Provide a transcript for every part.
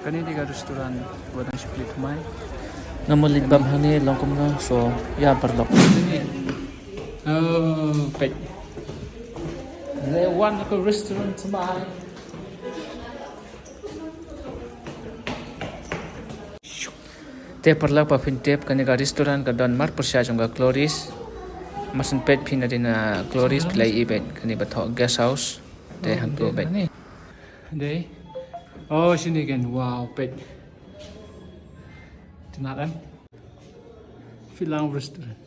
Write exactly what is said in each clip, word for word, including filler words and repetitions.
Kane dei ka restaurant ba dang shu plie thymmai. Nga mut leit bam hangne long kumno, so ïa paralok. Oh, peit. Ngi wan ka restaurant thymmai. Te paralok, ba phin tip, kane ka restaurant ka don marpyrshah jong ka Cloris. Mar shen peit phin ïa dei na Cloris, phi la ïohi beit kane ba thoh guest house. Te hangto beit. Dei. Oh, shini kan. Wow, peit. Tonight, em. Filang restaurant.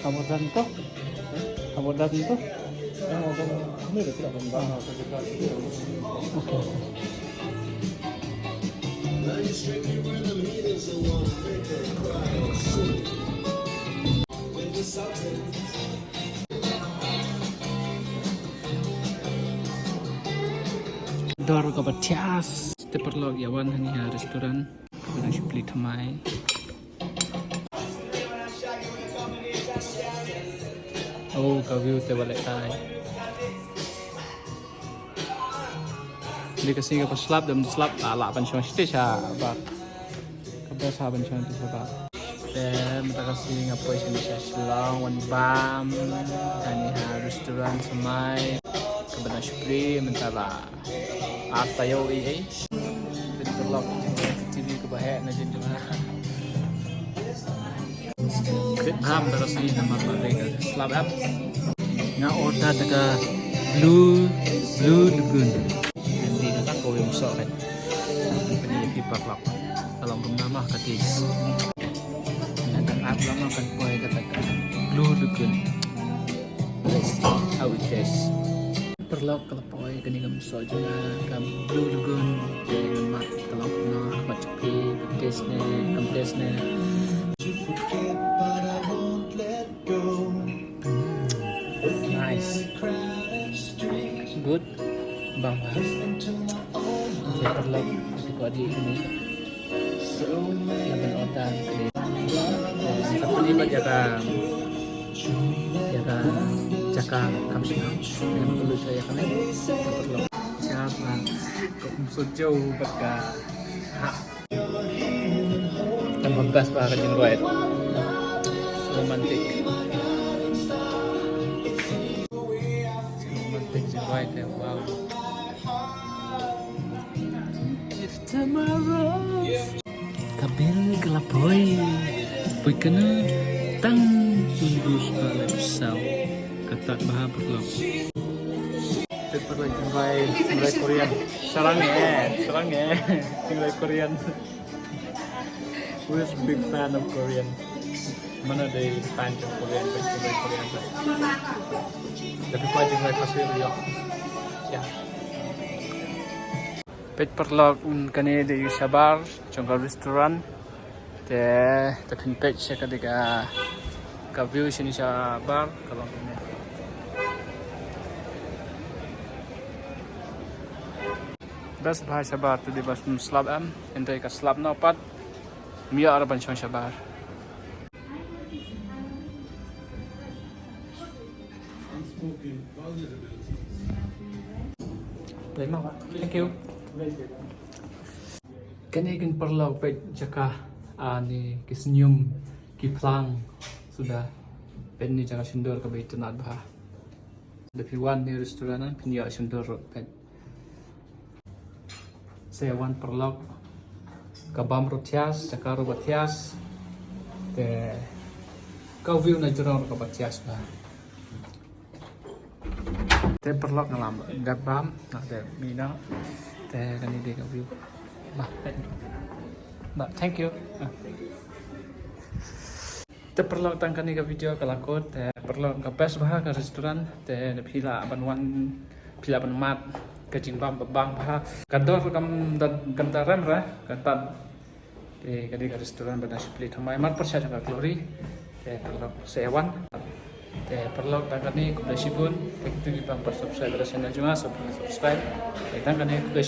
Abordan to? Abordan to? Dor kaba thias. Te paralok, ïa wan hangne ha restaurant. Kaba dang shu plie thymmai. Oh, ka view te ba lehkai. Dei ka sngi kaba slap, dang slap, la lah ban shong shatei shabar. Ka best ha ban shong shatei shabar. Te mynta ka sngi nga poi shane sha Shillong wan bam hangne ha restaurant thymmai. Kaba dang shu plie mynta la ar taïew ei ei. Peit paralok, T V kaba heh na jingduna. Peit bha mynta ka sngi namar ba dei ka slap ap. Nga order da ka Blue, Blue Lagoon. Ngan dei na ka ko yung so kan. Peit ïa phi paralok. Ka long kumno ma ka taste. Nga dang ap lama kan poi kata ka Blue Lagoon. Let's see how it tastes. Paralok, ka la poi kane ka msoh jong nga, ka Blue Lagoon. Te ngan mad ka long kumno, ka mad jong phi, kam taste ne, kam taste ne. Mm. Nice. Good. Bang bha. Te paralok, te ko adi ini. Ïa ban order kane. Sa pynïaid ïa ka, ïa ka jaka kham shnong. Ïa ka lut ïa kane. Ïa ka lut. Ïa ka kum sojo bad ka ha. Tang ba best ba ka jingrwai. Romantic. Romantic jingrwai te, wow. If tomorrow. Ka bil ka la poi. Poi kane tang tun dus ka lep saw. Ka tad bha paralok. Peit paralok jingrwai, jingrwai Korean. Sarang eh, sarang eh. Jingrwai Korean. Who is big fan of Korean? Mano dei fan jong Korean, bad jingrwai Korean bad. Lada phi kwah jingrwai Khasi ruh ïoh. Ïa. Peit paralok, kane dei shabar jong ka restaurant. Te, te phin peit sha ka dei ka, ka view shane shabar ka long kane. Best bha shabar, te dei ba sum slap em, hynrei ka slap noh pat. Ym ïoh ruh ban shong shabar. Thank you. Kane kin paralok peit jaka, ah, ne ki snium, ki phlang, suda. Peit ne jaka shon dur kaba itynnad bha. Lada phi wan ne restaurant, phin ïoh shon dur ruh peit. Sa ïa wan paralok. Ka bam ruh thias, jaka ruh ba thias. Te ka view na jrong ruh kaba thias bha. Te paralok, nga la dep bam, nga dep mih noh. Te kane dei ka view. Bah, bah, thank you. Ah. Te paralok, tang kane ka video ka la kut, te paralok, ka best bha ka restaurant, te phi lah ban wan, phi lah ban mad ka jingbam ba bang bha. Ka dor kam da, kam da rem re, ka tad. Te ka dei ka restaurant ba dang shu plie thymmai, marpyrshah jong ka Cloris. Te paralok, sa ïa wan. Paralok, tang kane, khublei shibun. Te kito kiba ym pat subscribe ïa ka channel jong nga, sa phi subscribe. Te tang kane, khublei